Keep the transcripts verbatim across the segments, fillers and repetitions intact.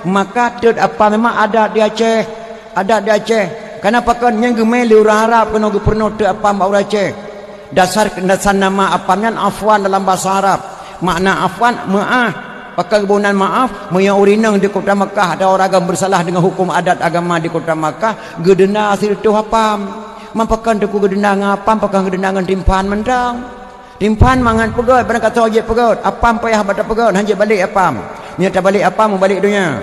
Maka teut apam memang adat di Aceh. Adat di Aceh. Karena pakon nyang geumé lé ureuëng Arab keunoe geupeurunoe teut apam bak ureuëng Aceh. Dasar, dasar nama apam nyan afwan dalam bahasa Arab. Makna afwan, meuáh. Pakon geuboh nan maaf, meunyoe ureuëng inong di kota Makkah ada orang agam bersalah dengan hukum adat agama di kota Makkah, geudeunda sireutôh apam. Man pakon teungku geudeunda ngon apam, pakon geudeunda ngon timphan mantong. Timphan mangat peugét, barang kata jeuet peugét, apam payah bak tapeugét, han jeuet balek apam. Meunyoe tabalek apam, mubalek donya.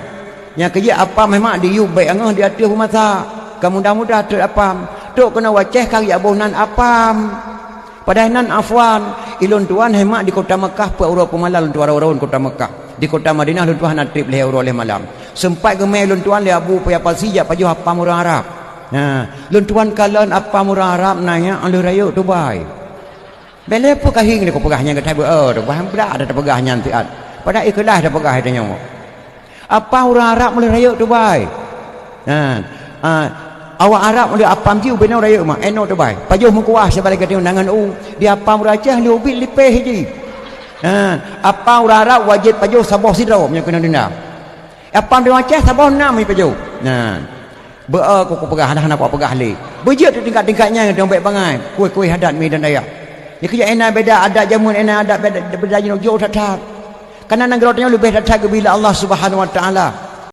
Nyang keujeuet apam memang diyub bék angoh di ateueh peumasak. Ka mudah-mudah teut apam. Trok keunoe u Aceh ka geujak boh nan apam. Padahai nan afwan, ilôn tuan hemat di kota Mekah peuet uroe peumalam lôn tuan rhot-rhot kota Mekah. Di kota Madinah lôn tuan hana treb lhée uroe lhée malam. Sempat geumé lôn tuan lé Abu Paya Pasi jak pajoh apam ureuëng Arab. Nah, lôn tuan kalon apam ureuëng Arab nanya lheueh rayeuk tubai. Bèk lé peue kahieng lé kupeugah nyan geutai beu, oh, tubai brat ada tapeugah nyan siat. Padahai ikhlas tapeugah tanyoe. Apam ureuëng Arab mulai rayeuk tubai. Ha, ha, awak Arab mulai apam ji ubenoe rayeuk mak, eno tubai. Pajoh meukuah sabalai geutanyoe nangan u, di apam ureuëng Aceh lé ubit lipéh ji. Ha, apam ureuëng Arab wajéb pajoh saboh sidroe meunyoe keuneuk deundam. Apam di Aceh saboh nam jipajoh. Nah, beu, oh, kupeugah dah, hana kupeugah lé. Beujeuet tingkat-tingkat nyan dong bék bangai. Kueh-kueh adat mi dan dayah. Nyang keujak ina beda adat jameun, ina adat beda, beda jinoe jauh that-that. Karena nanggroe tanyoe leubeh that-that geubri lé Allah Subhanahu Wa Taala.